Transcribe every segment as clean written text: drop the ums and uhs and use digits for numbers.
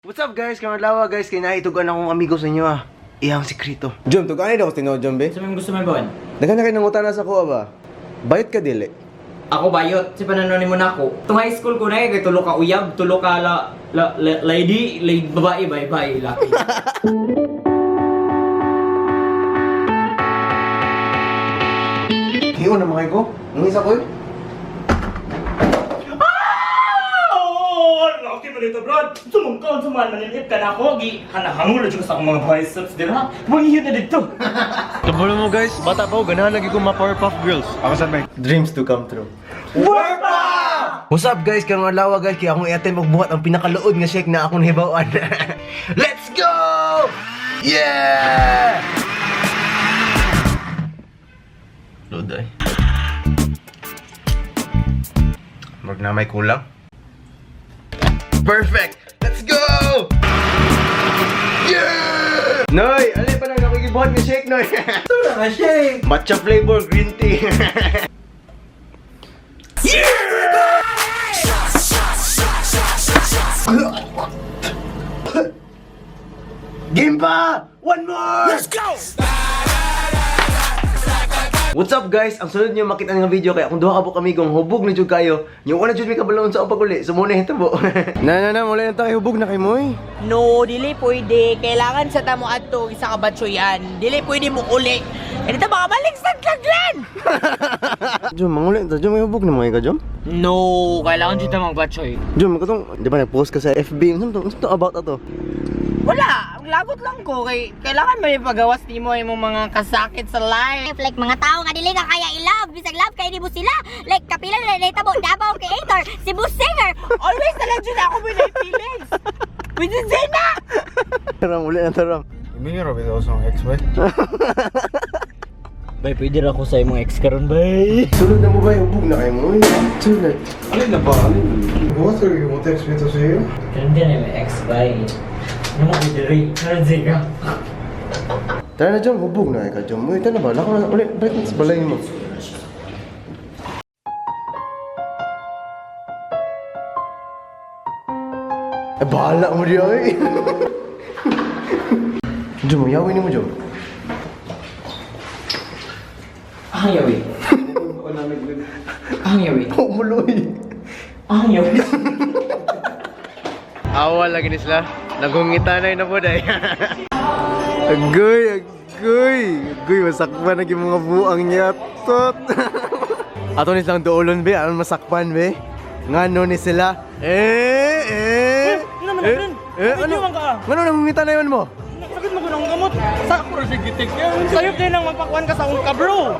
What's up, guys? Karong adlaw, guys, kay naitugan akong amigo sa inyo ah. Iyang sekreto. Jom, tugan daw tinuod, Jom, be. Sa may gusto may bawan? Daghan na kay nangutana sa kuha ba? Bayot ka dili. Ako bayot, si pananonin mo na ako. Itong high school ko na eh, kay tulo ka uyab, tulo ka la lady, lady babae, bye bye, laki. Hiyo na mga ko. Ang isa ko eh. Oh, laki pa dito, bro. Sumungkaw, suman, maninip ka na ako. Gi, hanahangol na sa akong mga biceps, di ba? Mangiyo na dito. Kabalo mo, guys, bata pa ako, ganahan lagi ko ma-Powerpuff Girls. Ako sa may dreams to come true. What's up, guys? Karong adlaw, guys, kay akong i-attempt magbuhat ang pinakaluod nga shake na akong hibaw-an. Let's go! Yeah! Luod ay. Murag na may kulang. Perfect! Let's go! Yeah! Noy, alin pa lang ako gibuhat nga shake, Noy. Ito na nga shake. Matcha flavor green tea. Game pa! One more! Let's go! What's up, guys? Ang sunod niyo makita nga video kay akong duha ka po kami kung hubog na jud kayo. Yung una jud may kabalon sa paguli. So muna hitabo. Na na na, mula na tayo, hubog na kay Moy. No, dili pwede. Kailangan sa tamo adto isa ka batsoyan. Dili pwede mo uli. Eh dito makabalik sa laglan. Jom, manguli ta. Jom, may hubog na mga ka, Jom. No, kailangan dito magbatsoy. Jom, katong, di ba nag-post ka sa FB? Ano to, ano to about ato? Wala, ang lagot lang ko kay kailangan may pagawas nimo imong mga kasakit sa life. Like mga tao nga dili ka kaya i-love, bisag love kay nimo sila. Like kapila na nahitabo Davao creator, Cebu singer. Always na lang jud ako may feelings. With Zena. Ram, uli na to, Ram. Minyo raw bitaw sa ex bay. Bay, pwede ra ako sa imong ex karon, bay. Sunod na mo ba, hubog na kayo mo? Sunod. Alin na ba? Alin? What are you mo text bitaw sa iyo? Karon din may ex, bay. Ano mo pwede rin? Karon siya. Tara na, Jom, hubog na ka, Jom. Uy, tara na ba? Lako na, uli, balik na sa balay mo. Eh, bahala mo diya, eh. Jom, yawin mo, Jom. Ang yawi. Ang yawi. Umuloy. Ang yawi. Awal lagi ni sila. Nagungita na yun na po, day. Agoy, agoy. Agoy, masakpan na yung mga buang niya. Tot. Ato ni silang doolon, be. Aron masakpan, be. Ngano ni sila. Eh, eh. Ano naman, eh, Bren? eh, ano? Video man ka, ah. Ngano nangungita na yun mo? Sakit mo ko ng gamot. Sa ako rin gitik. Sayop din ang magpakuan ka sa akong ka, bro.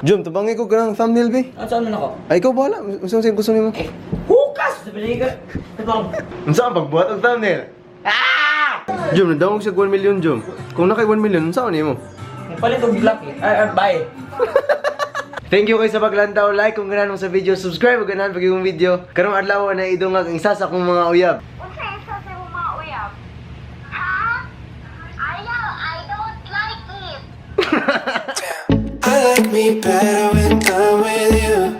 Jom, tabangi ko ka ng thumbnail, be. Ano saan man ako? Ay, ikaw bahala. Gusto mo gusto nimo. Eh, hukas! Sabi ka. Ito Unsa ang pagbuhat og thumbnail? Ah! Jom, nadawag siya 1 million, Jom. Kung nakay 1 million, unsa nimo? Palit og black eh. Ay, ay, bye. Thank you kayo sa paglantaw, like kung ganahan mo sa video, subscribe kung ganahan pag yung video. Karong adlaw na idungag ang isa sa akong mga uyab. Unsa isa sa imong mga uyab? Ha? Ayaw, I don't like it. I like me better when I'm with you.